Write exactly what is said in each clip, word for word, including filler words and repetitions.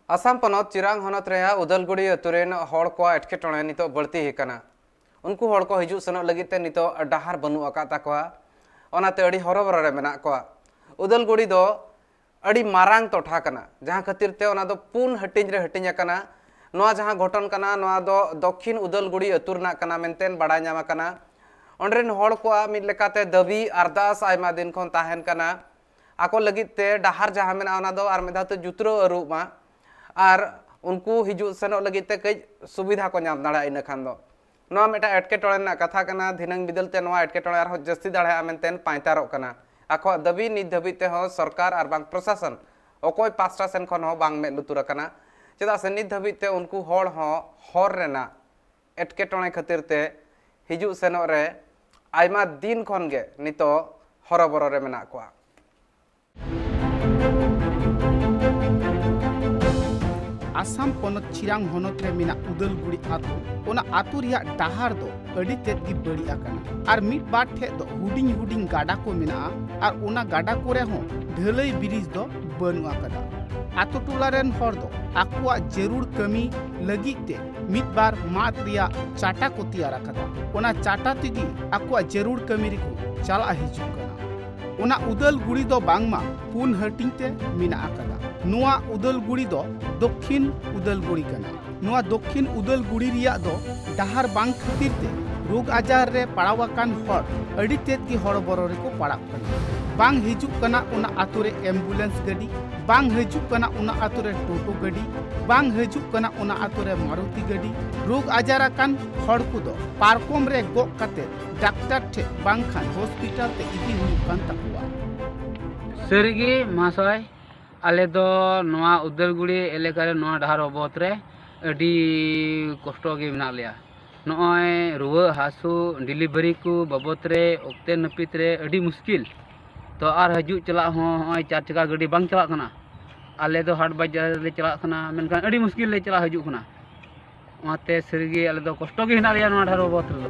ᱟᱥᱟᱢ ᱯᱚᱱᱚᱛ ᱪᱤᱨᱟᱝ ᱦᱚᱱᱚᱛ ᱨᱮᱭᱟᱜ ᱩᱫᱟᱞᱜᱩᱲᱤ ᱟᱹᱛᱩ ᱨᱮᱱ ᱦᱚᱲ ᱠᱚᱣᱟᱜ ᱮᱴᱠᱮᱴᱚᱬᱮ ᱱᱤᱛᱚᱜ ᱵᱟᱹᱲᱛᱤ ᱟᱠᱟᱱᱟ᱾ ᱩᱱᱠᱩ ᱦᱚᱲ ᱠᱚ ᱦᱤᱡᱩᱜ ᱥᱮᱱᱚᱜ ᱞᱟᱹᱜᱤᱫ ᱛᱮ ᱱᱤᱛᱚᱜ ᱰᱟᱦᱟᱨ ᱵᱟᱹᱱᱩᱜ ᱟᱠᱟᱫ ᱛᱟᱠᱚᱣᱟ, ᱚᱱᱟᱛᱮ ᱟᱹᱰᱤ ᱦᱚᱨᱚᱵᱚᱨᱚ ᱨᱮ ᱢᱮᱱᱟᱜ ᱠᱚᱣᱟ᱾ ᱩᱫᱟᱞᱜᱩᱲᱤ ᱫᱚ ᱟᱹᱰᱤ ᱢᱟᱨᱟᱝ ᱴᱚᱴᱷᱟ ᱠᱟᱱᱟ, ᱡᱟᱦᱟᱸ ᱠᱷᱟᱹᱛᱤᱨ ᱛᱮ ᱚᱱᱟ ᱫᱚ ᱯᱩᱱ ᱦᱟᱹᱴᱤᱧ ᱨᱮ ᱦᱟᱹᱴᱤᱧ ᱟᱠᱟᱱᱟ᱾ ᱱᱚᱣᱟ ᱡᱟᱦᱟᱸ ᱜᱷᱚᱴᱚᱱ ᱠᱟᱱᱟ, ᱱᱚᱣᱟ ᱫᱚ ᱫᱚᱠᱠᱷᱤᱱ ᱩᱫᱟᱞᱜᱩᱲᱤ ᱟᱹᱛᱩ ᱨᱮᱱᱟᱜ ᱠᱟᱱᱟ ᱢᱮᱱᱛᱮ ᱵᱟᱲᱟᱭ ᱧᱟᱢ ᱟᱠᱟᱱᱟ᱾ ᱚᱸᱰᱮ ᱨᱮᱱ ᱦᱚᱲ ᱠᱚᱣᱟᱜ ᱢᱤᱫ ᱞᱮᱠᱟᱛᱮ ᱫᱟᱹᱵᱤ ᱟᱨᱫᱟᱥ ᱟᱭᱢᱟ ᱫᱤᱱ ᱠᱷᱚᱱ ᱛᱟᱦᱮᱱ ᱠᱟᱱᱟ, ᱟᱠᱚ ᱞᱟᱹᱜᱤᱫ ᱛᱮ ᱰᱟᱦᱟᱨ ᱡᱟᱦᱟᱸ ᱢᱮᱱᱟᱜᱼᱟ, ᱚᱱᱟ ᱫᱚ ᱟᱨ ᱢᱤᱫ ᱫᱷᱟᱣ ᱛᱮ ᱡᱩᱛᱨᱟᱹᱣ ᱟᱹᱨᱩᱵ ᱢᱟ ᱟᱨ ᱩᱱᱠᱩ ᱦᱤᱡᱩᱜ ᱥᱮᱱᱚᱜ ᱞᱟᱹᱜᱤᱫ ᱛᱮ ᱠᱟᱹᱡ ᱥᱩᱵᱤᱫᱷᱟ ᱠᱚ ᱧᱟᱢ ᱫᱟᱲᱮᱭᱟᱜᱼᱟ᱾ ᱤᱱᱟᱹ ᱠᱷᱟᱱ ᱫᱚ ᱱᱚᱣᱟ ᱢᱤᱫᱴᱟᱝ ᱮᱴᱠᱮᱴᱚᱬᱮ ᱨᱮᱱᱟᱜ ᱠᱟᱛᱷᱟ ᱠᱟᱱᱟ᱾ ᱫᱷᱤᱱᱟᱹᱝ ᱵᱤᱫᱟᱹᱞ ᱛᱮ ᱱᱚᱣᱟ ᱮᱴᱠᱮᱴᱚᱬᱮ ᱟᱨᱦᱚᱸ ᱡᱟᱹᱥᱛᱤ ᱫᱟᱲᱮᱭᱟᱜᱼᱟ ᱢᱮᱱᱛᱮ ᱯᱟᱸᱭᱛᱟᱨᱚᱜ ᱠᱟᱱᱟ᱾ ᱟᱠᱚᱣᱟᱜ ᱫᱟᱹᱵᱤ ᱱᱤᱛ ᱫᱷᱟᱹᱵᱤᱡ ᱛᱮᱦᱚᱸ ᱥᱚᱨᱠᱟᱨ ᱟᱨ ᱵᱟᱝ ᱯᱨᱚᱥᱟᱥᱚᱱ ᱚᱠᱚᱭ ᱯᱟᱥᱴᱟ ᱥᱮᱱ ᱠᱷᱚᱱ ᱦᱚᱸ ᱵᱟᱝ ᱢᱮᱫ ᱞᱩᱛᱩᱨ ᱟᱠᱟᱱᱟ, ᱪᱮᱫᱟᱜ ᱥᱮ ᱱᱤᱛ ᱫᱷᱟᱹᱵᱤᱡ ᱛᱮ ᱩᱱᱠᱩ ᱦᱚᱲ ᱦᱚᱸ ᱦᱚᱨ ᱨᱮᱱᱟᱜ ᱮᱴᱠᱮᱴᱚᱬᱮ ᱠᱷᱟᱹᱛᱤᱨ ᱛᱮ ᱦᱤᱡᱩᱜ ᱥᱮᱱᱚᱜ ᱨᱮ ᱟᱭᱢᱟ ᱫᱤᱱ ᱠᱷᱚᱱ ᱜᱮ ᱱᱤᱛᱚᱜ ᱦᱚᱨᱚᱵᱚᱨᱚ ᱨᱮ ᱢᱮᱱᱟᱜ ᱠᱚᱣᱟ᱾ ᱟᱥᱟᱢ ᱯᱚᱱᱚᱛ ᱪᱤᱨᱟᱝ ᱦᱚᱱᱚᱛ ᱨᱮ ᱢᱮᱱᱟᱜ ᱩᱫᱟᱞᱜᱩᱲᱤ ᱟᱹᱛᱩ, ᱚᱱᱟ ᱟᱹᱛᱩ ᱨᱮᱭᱟᱜ ᱰᱟᱦᱟᱨ ᱫᱚ ᱟᱹᱰᱤ ᱛᱮᱫ ᱜᱮ ᱵᱟᱹᱲᱤᱡ ᱟᱠᱟᱱᱟ ᱟᱨ ᱢᱤᱫ ᱵᱟᱨ ᱴᱷᱮᱡ ᱫᱚ ᱦᱩᱰᱤᱧ ᱦᱩᱰᱤᱧ ᱜᱟᱰᱟ ᱠᱚ ᱢᱮᱱᱟᱜᱼᱟ ᱟᱨ ᱚᱱᱟ ᱜᱟᱰᱟ ᱠᱚᱨᱮ ᱦᱚᱸ ᱰᱷᱟᱹᱞᱟᱹᱭ ᱵᱨᱤᱡᱽ ᱫᱚ ᱵᱟᱹᱱᱩᱜ ᱟᱠᱟᱫᱟ᱾ ᱟᱛᱳ ᱴᱚᱞᱟ ᱨᱮᱱ ᱦᱚᱲ ᱫᱚ ᱟᱠᱚᱣᱟᱜ ᱡᱟᱹᱨᱩᱲ ᱠᱟᱹᱢᱤ ᱞᱟᱹᱜᱤᱫ ᱛᱮ ᱢᱤᱫ ᱵᱟᱨ ᱢᱟᱫ ᱨᱮᱭᱟᱜ ᱪᱟᱴᱟ ᱠᱚ ᱛᱮᱭᱟᱨ ᱟᱠᱟᱫᱟ᱾ ᱚᱱᱟ ᱪᱟᱴᱟ ᱛᱮᱜᱮ ᱟᱠᱚᱣᱟᱜ ᱡᱟᱹᱨᱩᱲ ᱠᱟᱹᱢᱤ ᱨᱮᱠᱚ ᱪᱟᱞᱟᱜ ᱦᱤᱡᱩᱜ ᱠᱟᱱᱟ᱾ ᱚᱱᱟ ᱩᱫᱟᱞᱜᱩᱲᱤ ᱫᱚ ᱵᱟᱝᱢᱟ ᱯᱩᱱ ᱦᱟᱹᱴᱤᱧ ᱛᱮ ᱢᱮᱱᱟᱜ ᱟᱠᱟᱫᱟ᱾ ᱱᱚᱣᱟ ᱩᱫᱟᱞᱜᱩᱲᱤ ᱫᱚ ᱫᱚᱠᱠᱷᱤᱱ ᱩᱫᱟᱞᱜᱩᱲᱤ ᱠᱟᱱᱟ᱾ ᱱᱚᱣᱟ ᱫᱚᱠᱠᱷᱤᱱ ᱩᱫᱟᱞᱜᱩᱲᱤ ᱨᱮᱭᱟᱜ ᱫᱚ ᱰᱟᱦᱟᱨ ᱵᱟᱝ ᱠᱷᱟᱹᱛᱤᱨ ᱛᱮ ᱨᱳᱜᱽ ᱟᱡᱟᱨ ᱨᱮ ᱯᱟᱲᱟᱣ ᱟᱠᱟᱱ ᱦᱚᱲ ᱟᱹᱰᱤ ᱛᱮᱫ ᱜᱮ ᱦᱚᱨᱚᱵᱚᱨᱚ ᱨᱮᱠᱚ ᱯᱟᱲᱟᱜ ᱠᱟᱱᱟ᱾ ᱵᱟᱝ ᱦᱤᱡᱩᱜ ᱠᱟᱱᱟ ᱚᱱᱟ ᱟᱛᱳ ᱨᱮ ᱮᱢᱵᱩᱞᱮᱱᱥ ᱜᱟᱹᱰᱤ, ᱵᱟᱝ ᱦᱤᱡᱩᱜ ᱠᱟᱱᱟ ᱚᱱᱟ ᱟᱛᱳ ᱨᱮ ᱴᱳᱴᱳ ᱜᱟᱹᱰᱤ, ᱵᱟᱝ ᱦᱤᱡᱩᱜ ᱠᱟᱱᱟ ᱚᱱᱟ ᱟᱛᱳ ᱨᱮ ᱢᱟᱨᱩᱛᱤ ᱜᱟᱹᱰᱤ᱾ ᱨᱳᱜᱽ ᱟᱡᱟᱨ ᱟᱠᱟᱱ ᱦᱚᱲ ᱠᱚᱫᱚ ᱯᱟᱨᱠᱚᱢ ᱨᱮ ᱜᱚᱜ ᱠᱟᱛᱮ ᱰᱟᱠᱛᱟᱨ ᱴᱷᱮᱡ ᱵᱟᱝᱠᱷᱟᱱ ᱦᱚᱥᱯᱤᱴᱟᱞ ᱛᱮ ᱤᱫᱤ ᱦᱩᱭᱩᱜ ᱠᱟᱱ ᱛᱟᱠᱚᱣᱟ᱾ ᱥᱟᱹᱨᱤᱜᱮ ᱢᱚᱦᱟᱥᱚᱭ, ᱟᱞᱮ ᱫᱚ ᱱᱚᱣᱟ ᱩᱫᱟᱞᱜᱩᱲᱤ ᱮᱞᱟᱠᱟ ᱨᱮ ᱱᱚᱣᱟ ᱰᱟᱦᱟᱨ ᱵᱟᱵᱚᱫ ᱨᱮ ᱟᱹᱰᱤ ᱠᱚᱥᱴᱚ ᱜᱮ ᱢᱮᱱᱟᱜ ᱞᱮᱭᱟ᱾ ᱱᱚᱜᱼᱚᱭ ᱨᱩᱣᱟᱹ ᱦᱟᱹᱥᱩ, ᱰᱮᱞᱤᱵᱷᱟᱨᱤ ᱠᱚ ᱵᱟᱵᱚᱫ ᱨᱮ ᱚᱠᱛᱮ ᱱᱟᱹᱯᱤᱛ ᱨᱮ ᱟᱹᱰᱤ ᱢᱩᱥᱠᱤᱞ᱾ ᱛᱚ ᱟᱨ ᱦᱤᱡᱩᱜ ᱪᱟᱞᱟᱜ ᱦᱚᱸ ᱱᱚᱜᱼᱚᱭ ᱪᱟᱨ ᱪᱟᱠᱟ ᱜᱟᱹᱰᱤ ᱵᱟᱝ ᱪᱟᱞᱟᱜ ᱠᱟᱱᱟ᱾ ᱟᱞᱮ ᱫᱚ ᱦᱟᱴ ᱵᱟᱡᱟᱨ ᱞᱮ ᱪᱟᱞᱟᱜ ᱠᱟᱱᱟ, ᱢᱮᱱᱠᱷᱟᱱ ᱟᱹᱰᱤ ᱢᱩᱥᱠᱤᱞ ᱞᱮ ᱪᱟᱞᱟᱜ ᱦᱤᱡᱩᱜ ᱠᱟᱱᱟ᱾ ᱚᱱᱟᱛᱮ ᱥᱟᱹᱨᱤᱜᱮ ᱟᱞᱮ ᱫᱚ ᱠᱚᱥᱴᱚ ᱜᱮ ᱦᱮᱱᱟᱜ ᱞᱮᱭᱟ ᱱᱚᱣᱟ ᱰᱟᱦᱟᱨ ᱵᱟᱵᱚᱫ ᱨᱮᱫᱚ᱾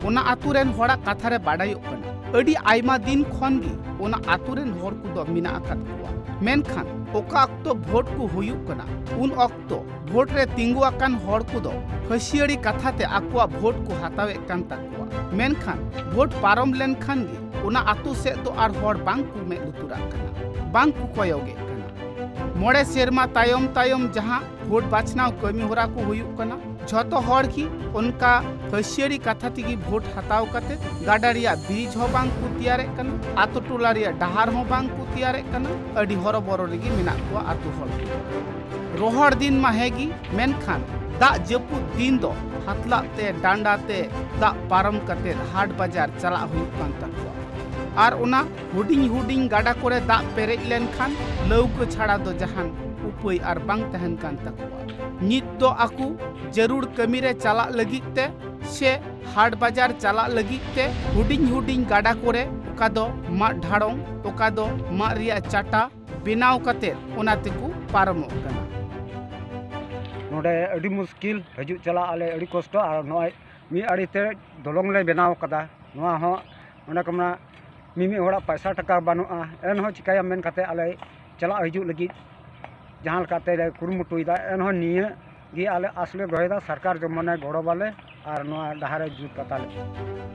ᱚᱱᱟ ᱟᱛᱳ ᱨᱮᱱ ᱦᱚᱲᱟᱜ ᱠᱟᱛᱷᱟ ᱨᱮ ᱵᱟᱰᱟᱭᱚᱜ ᱠᱟᱱᱟ, ᱟᱹᱰᱤ ᱟᱭᱢᱟ ᱫᱤᱱ ᱠᱷᱚᱱ ᱜᱮ ᱚᱱᱟ ᱟᱛᱳ ᱨᱮᱱ ᱦᱚᱲ ᱠᱚᱫᱚ ᱢᱮᱱᱟᱜ ᱟᱠᱟᱫ ᱠᱚᱣᱟ᱾ ᱢᱮᱱᱠᱷᱟᱱ ᱚᱠᱟ ᱚᱠᱛᱚ ᱵᱷᱳᱴ ᱠᱚ ᱦᱩᱭᱩᱜ ᱠᱟᱱᱟ, ᱩᱱ ᱚᱠᱛᱚ ᱵᱷᱳᱴ ᱨᱮ ᱛᱤᱸᱜᱩ ᱟᱠᱟᱱ ᱦᱚᱲ ᱠᱚᱫᱚ ᱦᱟᱹᱥᱭᱟᱹᱲᱤ ᱠᱟᱛᱷᱟ ᱛᱮ ᱟᱠᱚᱣᱟᱜ ᱵᱷᱳᱴ ᱠᱚ ᱦᱟᱛᱟᱣᱮᱫ ᱠᱟᱱ ᱛᱟᱠᱚᱣᱟ᱾ ᱢᱮᱱᱠᱷᱟᱱ ᱵᱷᱳᱴ ᱯᱟᱨᱚᱢ ᱞᱮᱱᱠᱷᱟᱱ ᱜᱮ ᱚᱱᱟ ᱟᱛᱳ ᱥᱮᱫ ᱫᱚ ᱟᱨ ᱦᱚᱲ ᱵᱟᱝ ᱠᱚ ᱢᱮᱫ ᱞᱩᱛᱩᱨᱟᱜ ᱠᱟᱱᱟ, ᱵᱟᱝ ᱠᱚ ᱠᱚᱭᱚᱜᱮᱫ ᱠᱟᱱᱟ᱾ ᱢᱚᱬᱮ ᱥᱮᱨᱢᱟ ᱛᱟᱭᱚᱢ ᱛᱟᱭᱚᱢ ᱡᱟᱦᱟᱸ ᱵᱷᱳᱴ ᱵᱟᱪᱷᱱᱟᱣ ᱠᱟᱹᱢᱤ ᱦᱚᱨᱟ ᱠᱚ ᱦᱩᱭᱩᱜ ᱠᱟᱱᱟ, ᱡᱷᱚᱛᱚ ᱦᱚᱲ ᱜᱮ ᱚᱱᱠᱟ ᱦᱟᱹᱥᱭᱟᱹᱲᱤ ᱠᱟᱛᱷᱟ ᱛᱮᱜᱮ ᱵᱷᱳᱴ ᱦᱟᱛᱟᱣ ᱠᱟᱛᱮ ᱜᱟᱰᱟ ᱨᱮᱭᱟᱜ ᱵᱨᱤᱡᱽ ᱦᱚᱸ ᱵᱟᱝ ᱠᱚ ᱛᱮᱭᱟᱨᱮᱫ ᱠᱟᱱᱟ, ᱟᱛᱳ ᱴᱚᱞᱟ ᱨᱮᱭᱟᱜ ᱰᱟᱦᱟᱨ ᱦᱚᱸ ᱵᱟᱝ ᱠᱚ ᱛᱮᱭᱟᱨᱮᱫ ᱠᱟᱱᱟ᱾ ᱟᱹᱰᱤ ᱦᱚᱨᱚᱵᱚᱨᱚ ᱨᱮᱜᱮ ᱢᱮᱱᱟᱜ ᱠᱚᱣᱟ ᱟᱛᱳ ᱦᱚᱲ ᱠᱚ᱾ ᱨᱚᱦᱚᱲ ᱫᱤᱱ ᱢᱟ ᱦᱮᱸ ᱜᱮ, ᱢᱮᱱᱠᱷᱟᱱ ᱫᱟᱜ ᱡᱟᱹᱯᱩᱫ ᱫᱤᱱ ᱫᱚ ᱦᱟᱛᱞᱟᱜ ᱛᱮ, ᱰᱟᱸᱰᱟ ᱛᱮ ᱫᱟᱜ ᱯᱟᱨᱚᱢ ᱠᱟᱛᱮ ᱦᱟᱴ ᱵᱟᱡᱟᱨ ᱪᱟᱞᱟᱜ ᱦᱩᱭᱩᱜ ᱠᱟᱱ ᱛᱟᱠᱚᱣᱟ᱾ ᱟᱨ ᱚᱱᱟ ᱦᱩᱰᱤᱧ ᱦᱩᱰᱤᱧ ᱜᱟᱰᱟ ᱠᱚᱨᱮ ᱫᱟᱜ ᱯᱮᱨᱮᱡ ᱞᱮᱱᱠᱷᱟᱱ ᱞᱟᱹᱣᱠᱟᱹ ᱪᱷᱟᱲᱟ ᱫᱚ ᱡᱟᱦᱟᱱ ᱩᱯᱟᱹᱭ ᱟᱨ ᱵᱟᱝ ᱛᱟᱦᱮᱱ ᱠᱟᱱ ᱛᱟᱠᱚᱣᱟ᱾ ᱱᱤᱛ ᱫᱚ ᱟᱠᱚ ᱡᱟᱹᱨᱩᱲ ᱠᱟᱹᱢᱤ ᱨᱮ ᱪᱟᱞᱟᱜ ᱞᱟᱹᱜᱤᱫ ᱛᱮ ᱥᱮ ᱦᱟᱴ ᱵᱟᱡᱟᱨ ᱪᱟᱞᱟᱜ ᱞᱟᱹᱜᱤᱫ ᱛᱮ ᱦᱩᱰᱤᱧ ᱦᱩᱰᱤᱧ ᱜᱟᱰᱟ ᱠᱚᱨᱮ, ᱚᱠᱟ ᱫᱚ ᱢᱟᱫ ᱰᱷᱟᱲᱚᱝ, ᱚᱠᱟ ᱫᱚ ᱢᱟᱫ ᱨᱮᱭᱟᱜ ᱪᱟᱴᱟ ᱵᱮᱱᱟᱣ ᱠᱟᱛᱮ ᱚᱱᱟ ᱛᱮᱠᱚ ᱯᱟᱨᱚᱢᱚᱜ ᱠᱟᱱᱟ᱾ ᱱᱚᱰᱮ ᱟᱹᱰᱤ ᱢᱩᱥᱠᱤᱞ ᱦᱤᱡᱩᱜ ᱪᱟᱞᱟᱜ, ᱟᱞᱮ ᱟᱹᱰᱤ ᱠᱚᱥᱴᱚ᱾ ᱟᱨ ᱱᱚᱜᱼᱚᱭ ᱢᱤᱫ ᱟᱲᱮ ᱛᱮ ᱫᱚᱞᱚᱝ ᱞᱮ ᱵᱮᱱᱟᱣ ᱠᱟᱫᱟ, ᱱᱚᱣᱟ ᱦᱚᱸ ᱚᱱᱮ ᱠᱚ ᱢᱮᱱᱟ ᱢᱤᱢᱤᱫ ᱦᱚᱲᱟᱜ ᱯᱚᱭᱥᱟ ᱴᱟᱠᱟ ᱵᱟᱹᱱᱩᱜᱼᱟ, ᱮᱱᱦᱚᱸ ᱪᱤᱠᱟᱹᱭᱟᱢ ᱢᱮᱱ ᱠᱟᱛᱮ ᱟᱞᱮ ᱪᱟᱞᱟᱜ ᱦᱤᱡᱩᱜ ᱞᱟᱹᱜᱤᱫ ᱡᱟᱦᱟᱸ ᱞᱮᱠᱟᱛᱮ ᱞᱮ ᱠᱩᱨᱩᱢᱩᱴᱩᱭᱮᱫᱟ, ᱮᱱᱦᱚᱸ ᱱᱤᱭᱟᱹ ᱜᱮ ᱟᱞᱮ ᱟᱥ ᱞᱮ ᱫᱚᱦᱚᱭᱮᱫᱟ, ᱥᱚᱨᱠᱟᱨ ᱡᱮᱢᱚᱱᱮ ᱜᱚᱲᱚ ᱵᱟᱞᱮ ᱟᱨ ᱱᱚᱣᱟ ᱰᱟᱦᱟᱨᱮ ᱡᱩᱛ ᱠᱟᱛᱟ ᱞᱮ᱾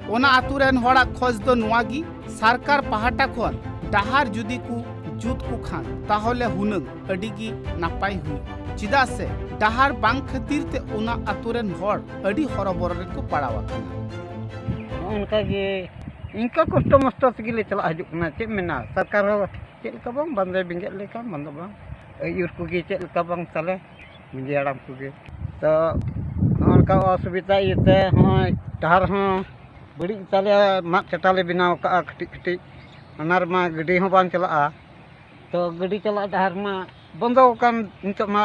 ᱚᱱᱟ ᱟᱛᱳ ᱨᱮᱱ ᱦᱚᱲᱟᱜ ᱠᱷᱚᱡᱽ ᱫᱚ ᱱᱚᱣᱟ ᱜᱮ, ᱥᱚᱨᱠᱟᱨ ᱯᱟᱦᱴᱟ ᱠᱷᱚᱱ ᱰᱟᱦᱟᱨ ᱡᱩᱫᱤ ᱠᱚ ᱡᱩᱛ ᱠᱚ ᱠᱷᱟᱱ ᱛᱟᱦᱚᱞᱮ ᱦᱩᱱᱟᱹᱝ ᱟᱹᱰᱤ ᱜᱮ ᱱᱟᱯᱟᱭ ᱦᱩᱭᱩᱜᱼᱟ, ᱪᱮᱫᱟᱜ ᱥᱮ ᱰᱟᱦᱟᱨ ᱵᱟᱝ ᱠᱷᱟᱹᱛᱤᱨ ᱛᱮ ᱚᱱᱟ ᱟᱛᱳ ᱨᱮᱱ ᱦᱚᱲ ᱟᱹᱰᱤ ᱦᱚᱨᱚᱵᱚᱨᱚ ᱨᱮᱠᱚ ᱯᱟᱲᱟᱣ ᱟᱠᱟᱱᱟ᱾ ᱱᱚᱜᱼᱚ ᱱᱚᱝᱠᱟ ᱜᱮ ᱤᱱᱠᱟ ᱠᱚᱥᱴᱚ ᱢᱚᱥᱴᱚ ᱛᱮᱜᱮ ᱞᱮ ᱪᱟᱞᱟᱜ ᱦᱤᱡᱩᱜ ᱠᱟᱱᱟ᱾ ᱪᱮᱫ ᱢᱮᱱᱟ, ᱥᱚᱨᱠᱟᱨ ᱦᱚᱸ ᱪᱮᱫ ᱞᱮᱠᱟ ᱵᱟᱝ, ᱵᱟᱝᱫᱚ ᱵᱮᱸᱜᱮᱫ ᱞᱮᱠᱟ ᱵᱟᱝᱫᱚ ᱵᱟᱝ, ᱟᱹᱭᱩᱨ ᱠᱚᱜᱮ ᱪᱮᱫ ᱞᱮᱠᱟ ᱵᱟᱝ ᱛᱟᱞᱮ, ᱢᱟᱹᱡᱷᱤ ᱦᱟᱲᱟᱢ ᱠᱚᱜᱮ᱾ ᱛᱚ ᱱᱚᱜᱼᱚ ᱱᱚᱝᱠᱟ ᱚᱥᱩᱵᱤᱫᱟ ᱤᱭᱟᱹᱛᱮ ᱱᱚᱜᱼᱚᱭ ᱰᱟᱦᱟᱨ ᱦᱚᱸ ᱵᱟᱹᱲᱤᱡ ᱜᱮᱛᱟᱞᱮᱭᱟ, ᱢᱟᱫ ᱪᱟᱴᱟ ᱞᱮ ᱵᱮᱱᱟᱣ ᱠᱟᱜᱼᱟ ᱠᱟᱹᱴᱤᱡ ᱠᱟᱹᱴᱤᱡ, ᱚᱱᱟ ᱨᱮᱢᱟ ᱜᱟᱹᱰᱤ ᱦᱚᱸ ᱵᱟᱝ ᱪᱟᱞᱟᱜᱼᱟ᱾ ᱛᱚ ᱜᱟᱹᱰᱤ ᱪᱟᱞᱟᱜ ᱰᱟᱦᱟᱨ ᱢᱟ ᱵᱚᱱᱫᱚ ᱟᱠᱟᱱ, ᱱᱤᱛᱚᱜ ᱢᱟ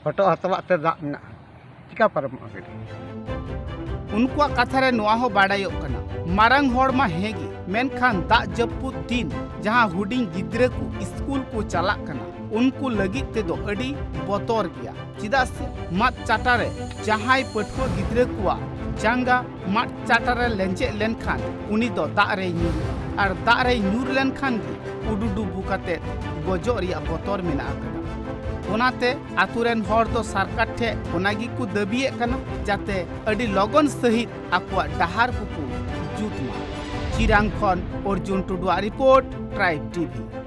ᱦᱚᱴᱚᱜ ᱦᱟᱛᱞᱟᱜ ᱛᱮ ᱫᱟᱜ ᱢᱮᱱᱟᱜᱼᱟ, ᱪᱤᱠᱟ ᱯᱟᱨᱚᱢᱚᱜᱼᱟ ᱜᱟᱹᱰᱤ? ᱩᱱᱠᱩᱣᱟᱜ ᱠᱟᱛᱷᱟ ᱨᱮ ᱱᱚᱣᱟ ᱦᱚᱸ ᱵᱟᱰᱟᱭᱚᱜ ᱠᱟᱱᱟ, ᱢᱟᱨᱟᱝ ᱦᱚᱲ ᱢᱟ ᱦᱮᱸ ᱜᱮ, ᱢᱮᱱᱠᱷᱟᱱ ᱫᱟᱜ ᱡᱟᱹᱯᱩᱫ ᱫᱤᱱ ᱡᱟᱦᱟᱸ ᱦᱩᱰᱤᱧ ᱜᱤᱫᱽᱨᱟᱹ ᱠᱚ ᱥᱠᱩᱞ ᱠᱚ ᱪᱟᱞᱟᱜ ᱠᱟᱱᱟ, ᱩᱱᱠᱩ ᱞᱟᱹᱜᱤᱫ ᱛᱮᱫᱚ ᱟᱹᱰᱤ ᱵᱚᱛᱚᱨ ᱜᱮᱭᱟ᱾ ᱪᱮᱫᱟᱜ ᱥᱮ ᱢᱟᱫ ᱪᱟᱴᱟ ᱨᱮ ᱡᱟᱦᱟᱸᱭ ᱯᱟᱹᱴᱷᱩᱣᱟᱹ ᱜᱤᱫᱽᱨᱟᱹ ᱠᱚᱣᱟᱜ ᱡᱟᱸᱜᱟ ᱢᱟᱫ ᱪᱟᱴᱟ ᱨᱮ ᱞᱮᱸᱡᱮᱫ ᱞᱮᱱᱠᱷᱟᱱ ᱩᱱᱤ ᱫᱚ ᱫᱟᱜ ᱨᱮᱭ ᱧᱩᱨᱩᱜᱼᱟ ᱟᱨ ᱫᱟᱜ ᱨᱮᱭ ᱧᱩᱨ ᱞᱮᱱᱠᱷᱟᱱ ᱜᱮ ᱩᱰᱩᱰᱩᱵᱩ ᱠᱟᱛᱮ ᱜᱚᱡᱚᱜ ᱨᱮᱭᱟᱜ ᱵᱚᱛᱚᱨ ᱢᱮᱱᱟᱜ ᱟᱠᱟᱫᱟ᱾ ᱚᱱᱟᱛᱮ ᱟᱛᱳ ᱨᱮᱱ ᱦᱚᱲ ᱫᱚ ᱥᱚᱨᱠᱟᱨ ᱴᱷᱮᱱ ᱚᱱᱟ ᱜᱮᱠᱚ ᱫᱟᱹᱵᱤᱭᱮᱫ ᱠᱟᱱᱟ, ᱡᱟᱛᱮ ᱟᱹᱰᱤ ᱞᱚᱜᱚᱱ ᱥᱟᱹᱦᱤᱡ ᱟᱠᱚᱣᱟᱜ ᱰᱟᱦᱟᱨ ᱠᱚᱠᱚ ᱡᱩᱛ ᱢᱟ᱾ ᱪᱤᱨᱟᱝ ᱠᱷᱚᱱ ᱚᱨᱡᱩᱱ ᱴᱩᱰᱩᱣᱟᱜ ᱨᱤᱯᱳᱨᱴ, ᱴᱨᱟᱭᱤᱵᱽ ᱴᱤᱵᱷᱤ᱾